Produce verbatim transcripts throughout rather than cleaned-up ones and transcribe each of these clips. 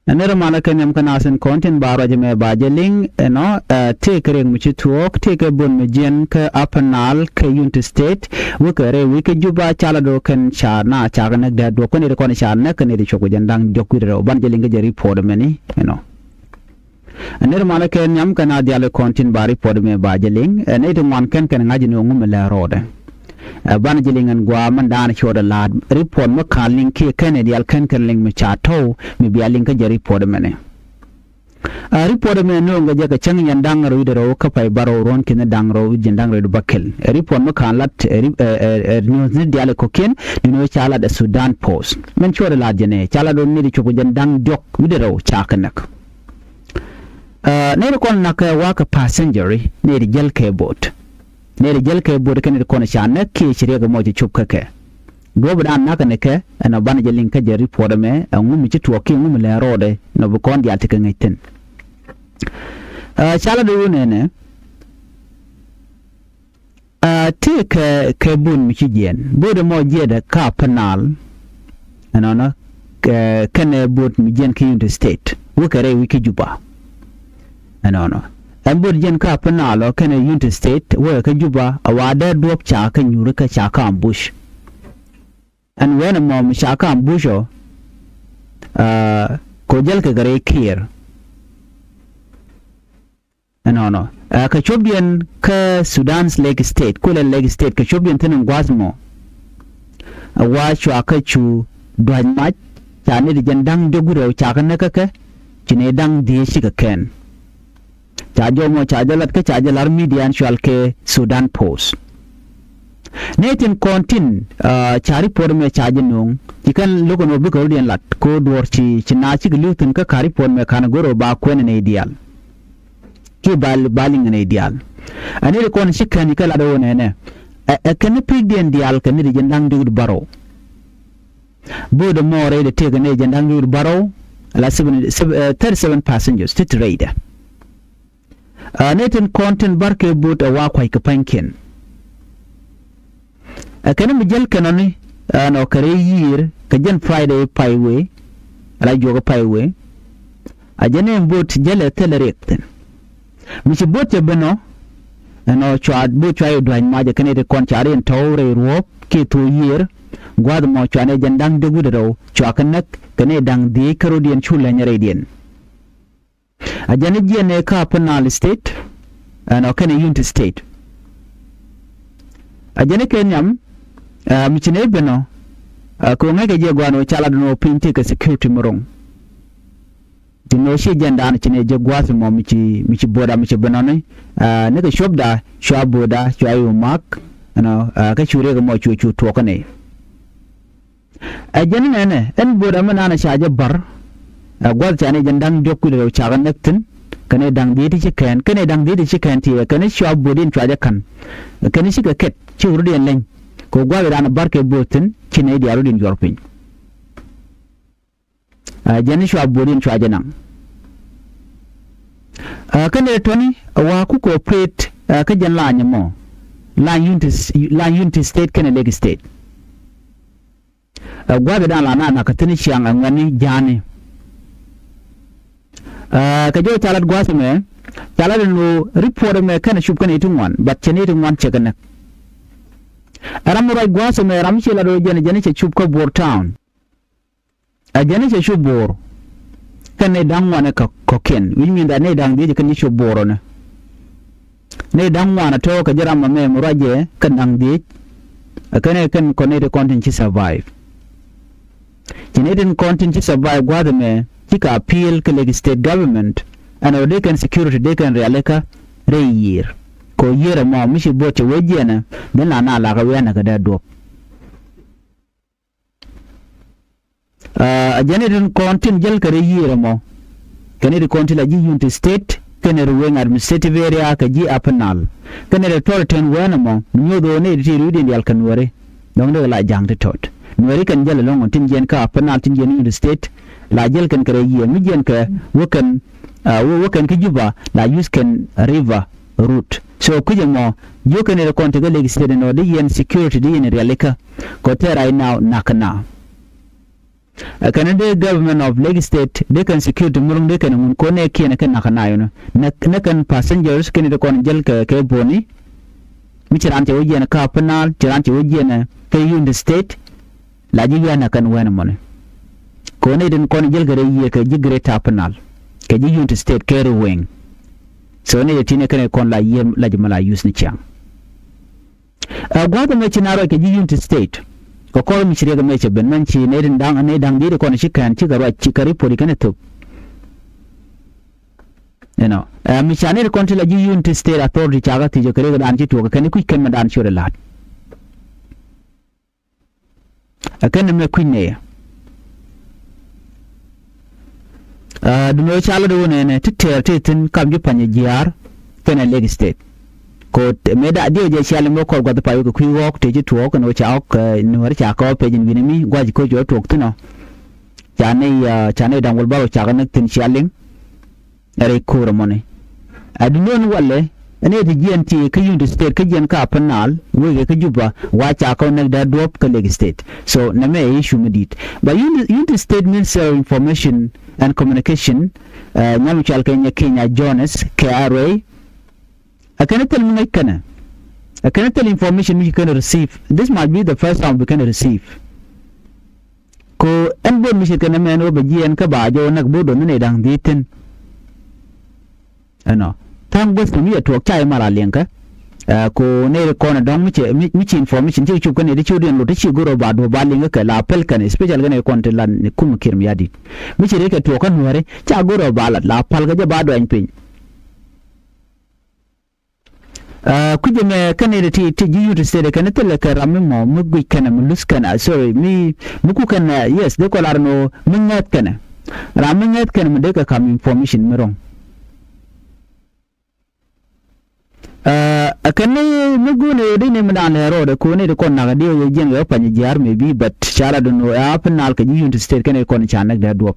Ɛ nɛy ri malä kɛ nhiam kä naath tin kɔn tin ba ruac ɛmɛ ba jɛ liŋ ɛnɔ, ɛ, tëëkɛ riɛk mi ci tuɔɔk, tëëkɛ bot mi jiɛn kä Upper Nile kä Unity State, wekɛ rɛy wec kä Juba, ca lat ɣöö kɛn ca naath cakɛ näk dee duɔ̱p kä nɛy ti kɔn ca näk kä nɛy ti cop kɛ jiɛn da̱ŋ diɔ̱k wi̱cdɛ rɛw. Banɛ jɛ liŋ kä jɛ report ɛmɛni ɛnɔ. Ɛ nɛy ri malä kɛ nhiam kä naath diaal kɔn tin ba report ɛmɛ ba jɛ liŋ, ɛ, nɛy ti ŋuan kɛn kɛn ŋa̱c ni ɣöö ŋu mi lɛ rɔɔdɛ. Ɛ, banɛ jɛ liŋ ɛn gua̱a̱ min da̱a̱n ciötdɛ la̱a̱t. Report mi ka̱n liŋ kiɛ kɛn ɛ diaal kɛn kɛn liŋ mi ca tɔ̱w mi bia liŋ kä jɛ report ɛmɛni. Ɛ, report ɛmɛ nööŋkɛ jɛ kɛ cäŋ jiɛn da̱ŋ rɛw wi̱cdɛ rɛw kä pay bärɔw ruɔ̱n ki̱ni da̱ŋ rɛw wi̱c jiɛn da̱ŋ rɛw wi̱cdɛ bäkɛl. Ɛ, report mi ka̱n lat, ɛ, ri-, ɛ, ɛ, ɛ, news ni diaal ɛ kɔ̱kiɛn, ni nööŋ ca lat ɛ Sudan Post. Min ciötdɛ la̱a̱t jɛ nɛ, ca lat ɣöö nɛy ti cop kɛ jiɛn da̱ŋ diɔ̱k wi̱cdɛ rɛw cakɛ näk. Ɛ, nɛy ti kɔn näk kɛ wa̱a̱ kɛ passenger, nɛy ti jäl kɛ bot. Nɛy ti jäl kɛ bot kɛ nɛy ti kɔn ca näk kiɛ ci riɛk ɛmɔ ci cop kä kɛ. Duɔ̱ɔ̱p in da̱a̱n näk kɛ ni kɛ, ɛnɔ banɛ jɛ liŋ kä jɛ report ɛmɛ, ɛŋu mi ci tuɔɔk kiɛ ŋu mi lɛ rɔɔdɛ, nɔ bi kɔn diaal tekɛ ŋäc thi̱n. Ɛ, ca lat ɣöö nɛnɛ, ɛ, tëëkɛ, kɛ bot mi ci jiɛn. Bot ɛmɔ jiɛɛdɛ kä Upper Nile, ɛnɔnɔ, kɛ, kɛnɛ bot mi jiɛn kä Unity State, wekɛ rɛy wec kä Juba. Ɛnɔnɔ. Ɛn bot jiɛn kä Upper Nile ɔ kɛnɛ Unity State, wekɛ kä Juba, ɛ wa dee duɔ̱p ca kɛ nyuuri kä ca kɛ ambush. Ɛn wɛnɛ mɔ mi ca kɛ ambush ɔ, ɛ, kɛ ɣöö jälkɛ kɛ rɛy Kiir. Ɛnɔnɔ. Ɛ, kɛ copdiɛn kä Sudan's Lake State, kulɛ Lake State, kɛ copdiɛn thi̱n in gua̱a̱th mɔ. Ɛ wa cua kä cu dua̱c mac, ca nɛy ti jiɛn da̱ŋ diɔ̱k wi̱cdɛ rɛw cakɛ näk kä kɛ, ci nɛy da̱ŋ dhieec cikɛ kɛn. Ca jɔw mɔ ca jɛ lat kä ca jɛ la̱r media in cɔal kɛ Sudan Post. Nɛy tin kɔn tin, ɛ, ca report ɛmɛ ca jɛ nööŋ, ci kɛn lo̱k ɛn ɣöö bikɛ rɔ̱diɛn lat, kɛ ɣöö duɔ̱ɔ̱r ci, ci naath cikɛ li̱w thi̱n kä ka̱r report ɛmɛ ka̱n go̱r ɣöö ba kuɛn ɛ nɛy diaal. Kiɛ ba, ba liŋ ɛ nɛy diaal. Ɛ nɛy ti kɔn ci kɛn ci kɛ lat ɣöö nɛnɛ. Ɛ, ɛ kɛn pekdiɛn diaal kɛ nɛy ti jiɛn da̱ŋ diɔ̱k wi̱cdɛ bärɔw. Bot ɛmɔ rɛydɛ tëëkɛ nɛy jiɛn da̱ŋ diɔ̱k wi̱cdɛ bärɔw, ala seven, seven, ɛ, thirty seven passengers, ti ti rɛydɛ. Ɛ, nɛy tin kɔn tin bär kɛ bot ɛ wa kua̱c kɛ pa̱nykiɛn. Ɛ kɛn mi jäl kɛn ɔni, ɛ, nɔ kɛ rɛy yiër, kɛ jɛn Friday pay wee, ala juɔk pay wee. A jɛn ɛn bot jälɛ thilɛ riɛk thi̱n. Mi ci bot cɛ ben ɔ, ɛnɔ cua, bot cua yɛ dua̱ny mac ɛ kɛn iti kɔn ca rin tɔ̱w rɛy ruɔ̱ɔ̱p kiɛ thok yiër, gua̱a̱th mɔ cua nɛy jiɛn da̱ŋ diɔ̱k wi̱cdɛ rɛw cua kɛ näk, kɛn ɛ da̱ŋ dhieec kä rɔ̱diɛn cu lɛny rɛydiɛn. A jɛn i̱ jiɛn ɛ kä Upper Nile State, ɛnɔ kɛnɛ Unity State. A jɛn i̱ kɛ nhiam, ɛ, mi ci nɛy ben ɔ, ɛ, kɛ ɣöö ŋäckɛ jɛ gua̱a̱n ɣöö ca lat ɛn ɣöö piny tëëkɛ security mi ro̱ŋ. Ti nɔ ci jɛn da̱a̱n ci nɛy jɛ gua̱a̱th mɔ mi ci, mi ci bo̱o̱da mi ci ben ɔni, ɛ, nikɛ cuɔpda cua bo̱o̱da cua i̱ ɣöö ma̱a̱k, ɛnɔ, ɛ, kä cu riɛk ɛmɔ cu, cu tuɔɔk kä nɛy. Ɛ jɛn nɛnɛ, ɛn bo̱o̱dɛ mi nanɛ ca jɛ bär, ɛ gua̱th ca nɛy jiɛn da̱ŋ diɔ̱k wi̱cdɛ rɛw cakɛ näk thi̱n, kɛnɛ da̱ŋ dhieec ti ci kɛn, kɛnɛ da̱ŋ dhieec ti ci kɛn ti ɛ, kɛnɛ cua bo̱o̱diɛn cua jɛ ka̱n, kɛnɛ cikɛ kɛt, ci wurdiɛn leny, kɛ gua̱th ɛ da̱a̱n bär kɛ bo̱o̱th thi̱n, ci nɛy diaal rɔ̱diɛn juɔ̱r piny. Ɛ jɛn cua bo̱o̱diɛn cua jɛ naŋ. Ɛ kɛnɛ tɔ̱ni, ɛ wa kukɛ operate, ɛ kä jɛn lany ɛmɔ, lany Unity, lany Unity State kɛnɛ Lake State. Ɛ gua̱a̱th ɛ da̱a̱n la na nakä thi̱n ciaŋ ɛ ŋuɛ̈tni ja̱a̱ni. Ɛ kɛ jɔw ca lat gua̱a̱th ɛmɛ, ca lat ɛn ɣöö report ɛmɛ kɛnɛ cup kɛnɛ i̱ ti ŋuan, but cɛ ni i̱ ti ŋuan cɛ kɛ näk. Ɛ ram mi ruac gua̱a̱th ɛmɛ, ɛ ram mi ci lat ɣöö jɛn, jɛn cɛ cup kä Bor Town. Ɛ jɛn cɛ cup Bor. Kɛn nɛy da̱ŋ ŋuan ɛ kɛ kɔ̱kiɛn, which mean that nɛy da̱ŋ dhieec kɛn ci cup Bor ɔnɛ. Nɛy da̱ŋ ŋuan ɛ tɔ̱ kɛ ji̱ ram ɛmɛ mi ruacɛ kɛn da̱ŋ dhieec. Ɛ kɛn ɛ kɛn kɔn nɛy ti kɔn tin ci survive. Ci nɛy tin kɔn tin ci survive gua̱a̱th ɛmɛ, cikɛ appeal kɛ Lake State government, ɛn ɣöö dee kɛn security dee kɛn rialikä rɛy yiër. Kɛ ɣöö yiër ɛmɔ mi ci bo̱o̱t cɛ wee jiɛnɛ, ben la na lakä wi̱i̱ anɛ kɛ dee duɔ̱p. Ɛ jɛn i̱ tin kɔn tin jäl kɛ rɛy yiër ɛmɔ. Kɛn i̱ ti kɔn ti la ji̱ Unity State, kɛn i̱ Ruweng Administrative Area kɛ ji̱ Upper Nile. Kɛn i̱ ti tɔr tin wɛn ɛmɔ, mi nyuɔth ɣöö nɛy ti ti rui̱diɛn diaal kɛ Nuääri. Dɔ̱ŋ dee kɛ la ja̱ŋ ti tɔt. Nuääri kɛn jäl ɛlɔ̱ŋ tin jiɛn kä Upper Nile, tin jiɛn Unity State, la jäl kɛn kɛ rɛy yiër, mi jiɛn kɛ wä kɛn, ɛ, wä, wä kɛn kä Juba, la use kɛn river route. So kui̱c ɛmɔ, jiök kɛn i̱ ti kɔn ti kä Lake State ɛnɔ, di yɛn security, di yɛn rialikä. Kɔ tɛɛr right now, nakä na. Ɛ kɛn dee government of Lake State dee kɛn security mi ro̱ŋ dee kɛn ŋun kɔn nɛ kiɛn kɛ nak nayɔnɔ nɛ kɛn passengers kɛn dee kɔn jäl kɛ kɛ boni. Mi ci raan cɛ wä jiɛn kä Upper Nile, ci raan cɛ wä jiɛn kɛ Unity State. La ji̱ wi̱i̱ a nak kɛn wɛn mɔni. Kɔn nɛ den kɔn jäl kɛ rɛ yiëë kɛ ji̱ Greater Upper Nile kɛ ji̱ Unity State kɛ rɛ wɛŋ. So nɛ jɛ ti nɛ kɛn kɔn la yiëë la ji̱ mɛ la use ni ciaŋ. Ɛ gua̱th ɛmɛ ci na ruac kɛ ji̱ Unity State. Kɛ kɔr mi ci riɛk ɛmɛ cɛ ben mɛn ci nɛy tin da̱ŋ nɛy da̱ŋ di̱i̱t kɔn ci kɛn cikɛ ruac cikɛ report kɛn ɛ thop. You know, ɛ mi ca nɛy kɔn ti la ji̱ Unity State Authority cakɛ thiec kɛ riɛk dan ci tuɔk kɛn kui̱c kɛn mɛ dan ci rɛ la̱t. Ɛ kɛn ɛmɛ kui̱c nɛy. Ɛ duundɛ ɣöö ca lät ɣöö nɛnɛ ti tɛɛr ti thi̱n kam ji̱ Panyijiar kɛnɛ Lake State. Ko mëë da diɛw jɛ ciali mɛ kɔr gua̱th pay wä kɛ kui̱ ɣɔɔk tëë ci tuɔɔk kɛn ɣöö ca ɣɔk ɛ nuäär ca kɛ ɣɔk pec in wi̱nɛ mi gua̱c koc ɣöö tuɔɔk thi̱n ɔ. Ca nɛy ɛ ca nɛy da̱ŋ wäl bärɔw cakɛ näk thi̱n cialiŋ. Ɛ rɛy ko̱o̱r ɛmɔni. Ɛ duundɛ ɣöö walɛ ɛ nɛy ti jiɛn ti kä Unity State kä jiɛn kä Upper Nile wekɛ kä Juba wa ca kɛ ɣɔk näk dee duɔ̱p kä Lake State. So nɛmɛ ɛ issue mi di̱i̱t. But Unity, Unity State Minister of Information and Communication ɛ nyam cɔal kɛ nyɛ Kenya Jones kɛ a rɛy. Ɛ kɛn thil mi ŋäc kɛnɛ. Ɛ kɛn thil information mi ci kɛn receive. This might be the first time bi kɛn receive. Ko ɛn bo̱o̱t mi ce̱tkɛ nɛmɛ ɛn ɣöö bɛ jiɛɛn kä ba jɔw näk bo̱o̱t do̱n ni da̱ŋ dhi̱i̱t thi̱n. Ɛnɔ tha̱a̱ŋ guäth mi yɛ tuɔɔk ca i̱ mal a liɛŋkɛ. Ɛ ko nɛy ri kɔn ɛ dɔ̱ŋ mi cɛ mi ci information ci cop kä nɛy ti ci wä diɛn lot ti ci go̱r ɛ ba duɔ̱ɔ̱p ba liɛŋkɛ kɛ la pɛl kɛn especially kɛn ɛ kɔn ti lan kum kiɛr mi ya̱di̱t. Mi ci ri kɛ tuɔɔk kä nuääri ca go̱r ɛ ba lat la pal kɛ jɛ ba duany piny. Ɛ kui̱c ɛmɛ kɛn nɛy ti ti ji̱ Unity State kɛn thilɛ kɛ ram mi mɔ mi guic kɛn mi luth kɛn a sorry mi mi ku kɛn ɛ yes dee kɔ lar ni ɣöö mi ŋäth kɛn ɛ ram mi ŋäth kɛn mi dee kɛ kam information mi ro̱ŋ. Ɛ kɛn ni mi guun ɛ dee ni mi da̱a̱n lɛ ro̱o̱dɛ ko̱n ni ti kɔn nak ɛ dee ɣöö jiɛn kɛ Panyijiar maybe but ca lat dun ɣöö ɛ Upper Nile kɛ ji̱ Unity State kɛn ɛ kɔn ca näk dee duɔ̱p.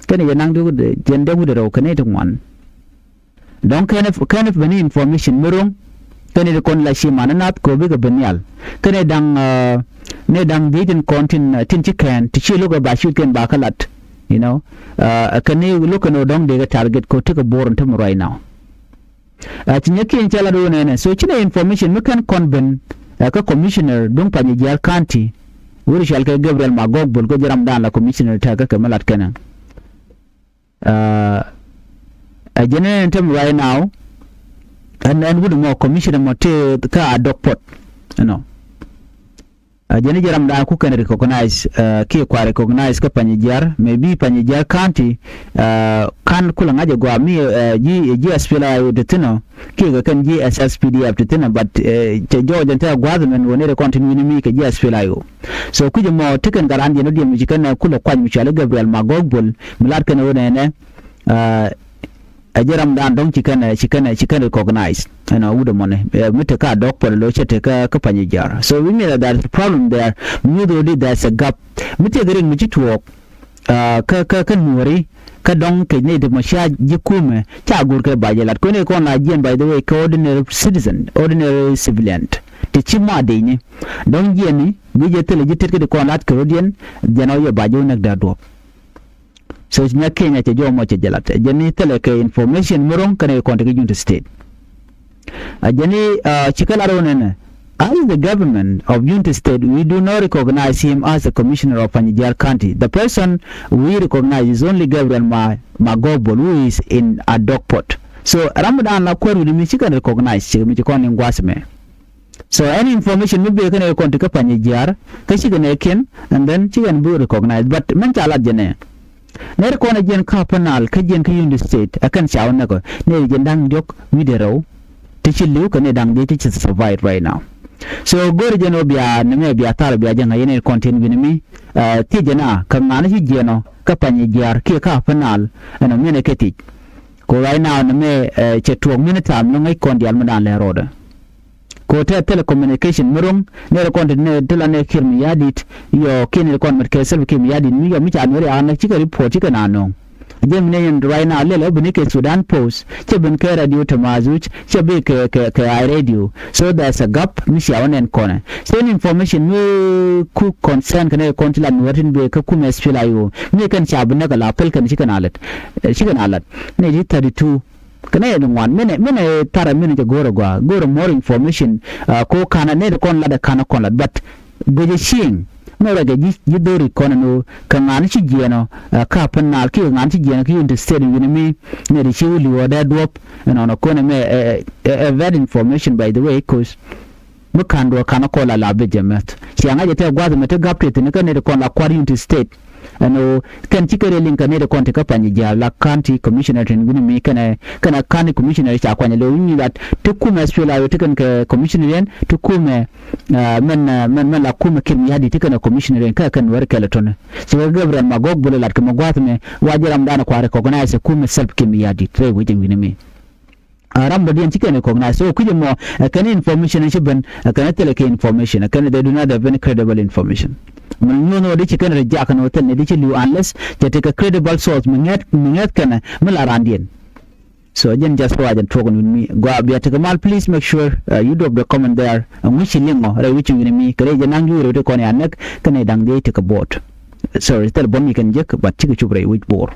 Kɛn ɛ jɛ naŋ dee wut ɛ jɛn dee wut ɛ rɛw kɛn ni ti ŋuan. Dɔ̱ŋ kɛn kɛn beni information mi ro̱ŋ. Kɛn i̱ ti kɔn la ci man nath kɛ bikɛ ben nhial. Kɛn i̱ da̱ŋ nɛ da̱ŋ dhiec tin kɔn tin tin ci kɛn ti ci lo̱k ɛ ba ciöt kɛn ba kä lat. You know, kɛn i̱ lo̱k kɛn ɣöö dɔ̱ŋ dee kɛ target kɛ ti kɛ bo̱o̱r in te mi right now. Ci nyɛ kiɛn cɛ lat ɣöö nɛnɛ so ci nɛ information mi kɛn kɔn ben ɛ kä commissioner duŋ Panyijiar County. Wur cɔal kɛ Gabriel Magog Bol kɛ ji̱ ram dan la commissioner tɛ̈kä kɛ mi lat kɛnɛ. Ɛ jɛn ɛn tɛm right now. Ɛn ɛn wut mɔ commission mɔ ti kä a dɔk pɔt. Ɛnɔ ɛ jɛn ji̱ ram dan ku kɛn recognize kiɛ kua recognize kä Panyijiar maybe Panyijiar County. Kan kulɛ ŋa̱c ɛ gɔaa mi ji̱ ji̱ S P L A I O ti thi̱n ɔ kiɛ kɛ kɛn ji̱ S S P D F ti thi̱n ɔ but cɛ jɔɔc ɛn te a gua̱a̱th ɛmɛn ɣöö nɛy ti kɔn tin wi̱ni mi kɛ ji̱ S P L A I O. So kui̱c ɛmɔ ti kɛn ka raan diɛn ɔ diɛm mi ci kɛn kulɛ kuany mi cɔal i̱ Gabriel Magog Bol mi lat kɛn ɣöö nɛnɛ. Ɛ jɛ ram dan dɔ̱ŋ ci kɛn ci kɛn ci kɛn recognize ɛn ɛ wut ɛmɔni mi te ka dɔk pɔl lo cɛ te kä Panyijiar. So we mean that there is a problem there. Mi nyuth ɣöö di there is a gap mi te kɛ rin mi ci tuɔɔk. Kä kä kä nuɔri kä dɔ̱ŋ kec ni dämɔ cia ji̱ kumɛ ca go̱r kɛ ba jɛ lat kɔn i̱ kɔn la jiɛn by the way kɛ ordinary citizen, ordinary civilian. Ti ci ma dec ni dɔ̱ŋ jiɛn ni guic jɛ thilɛ ji̱ tet kä di kɔn lat kɛ rot yɛn jɛn ɔ yɛ ba jɛ wä näk dee duɔ̱p. So nyɛ Kenya cɛ jɔmɔ cɛ jɛ lat jɛ ni thilɛ kɛ information mi ro̱ŋ kɛnɛ kɔn ti kɛ Unity State. A jɛn ni ci kɛ lat wä nɛnɛ. As the government of Unity State, we do not recognize him as the commissioner of Panyijiar County. The person we recognize is only Gabriel Ma Magog Bol who is in a dog pot. So ram dan la kuɛr wuni mi ci kɛn recognize ci mi ci kɔn in guas mɛ. So any information mi bee kɛn ɛ kɔn ti kä Panyijiar kä ci kɛn ɛ kiɛn and then ci kɛn bi recognize but mɛn ca lat jɛ nɛ. Nɛr kɔn ɛ jiɛn kä Upper Nile kä jiɛn kä Unity State ɛ kɛn ca wä nɛk ɔ nɛr jiɛn da̱ŋ diɔ̱k wi̱cdɛ rɛw. Ti ci li̱w kɛ nɛr da̱ŋ diɔ̱k ti ci survive right now. So go̱o̱ri jɛn ɔ bia nɛmɛ bia thar bia jɛ ŋa̱c yɛn nɛr kɔn tin wi̱ni mi. Thiec jɛ na kä ŋa̱n ci jiɛn ɔ kä Panyijiar kiɛ kä Upper Nile ɛn ɔ miɛn ɛ kɛ thiec. Ko right now nɛmɛ cɛ tuɔɔk mi̱ni ta̱a̱m ni ŋäc kɔn diaal mi da̱a̱n lɛ rɔɔdɛ. Ko te telecommunication mi ro̱ŋ nɛy ti kɔn ti la nɛ Kiir Mayardit yɔ kiɛ nɛy ti kɔn mɛt kɛ Salva Kiir Mayardit mi yɔ mi ca nuɛri a nɛ cikɛ report cikɛ na nööŋ. Jɛ mi ni yɛn right now lɛl ɔ bi ni kɛ Sudan Post, cɛ ben kɛ Radio Tamazuj, cɛ bi kɛ kɛ kɛ Eye Radio. So there's a gap mi cia wä nɛn kɔnɛ. So ni information mi ku concern kɛnɛ kɔn ti la nuɔr tin bi kɛ kumɛ S P L A I O mi kɛn ca bi nɛk a la pɛl kɛn ci kɛn a lät, ci kɛn a lät ni di thirty two. Kɛnɛ yɛ ni ŋuan minɛ minɛ tarɛ minɛ jɛ go̱rɛ gua go̱rɛ more information. Ko kanɛ nɛ di kɔn lat ɛ kanɛ kɔn lat but guecɛ cieŋ. Mɛ ruacɛ ji̱ ji̱ dho̱ri kɔn ɛn ɣöö kɛ ŋa̱n ci jiɛɛnɔ ɛ ka pɛn naal kiɛ ŋa̱n ci jiɛɛnɔ ki Unity State wi̱ni mi nɛ di ci wä li̱wä dee duɔ̱p. Ɛnɔnɔ kɔn ɛmɛ ɛ ɛ ɛ bad information by the way, 'cause mi ka̱n duɔ̱ɔ̱r ka̱n kɔn la la bi jɛ mɛth. Cia ŋa̱c ɛ tɛ gua̱th ɛmɛ ti gap ti thi̱n kä nɛ di kɔn la kua̱r Unity State. Ɛn ɣöö kɛn cikɛ rɛy liŋ kɛ nɛy ti kɔn ti kä pany jiaal la county commissioner tin wi̱ni mi kɛnɛ kɛnɛ county commissioner ca kuany lo̱ wi̱ni lat ti kumɛ S P L A I O ti kɛn kɛ commissioner yɛn ti kumɛ. Mɛn mɛn mɛn la kumɛ Kiir Mayardit ti kɛnɛ commissioner yɛn kä kɛn wär kɛl tɔnɛ. Cikɛ Gabriel Magog bul lat kɛ mɛ gua̱th mɛ wa ji̱ ram dan kua recognize kumɛ Salva Kiir Mayardit rɛy wecɛ wi̱ni mi. Ram dɔ̱diɛn ci kɛn recognize so kui̱c ɛmɔ ɛ kɛn information ci ben ɛ kɛn thilɛ kɛ information ɛ kɛn they do not have any credible information. Mɛ nyuɔn wä di ci kɛn reject ni wä thil ni di ci li̱w unless cɛ tekɛ credible source mi ŋɛth mi ŋɛth kɛn mi la randiɛn. So jɛn just ruacɛ tuɔk ni mi gua bia tekɛ mal, please make sure you drop the comment there. Ŋuci liŋɔ rɛy wi̱ci wi̱ni mi kɛ rɛy jɛ naŋ juuri ti kɔn ya näk kɛn ɛ daŋ di tekɛ board. Sorry thil bɔn mi kɛn jek but cikɛ cup rɛy wi̱c boor.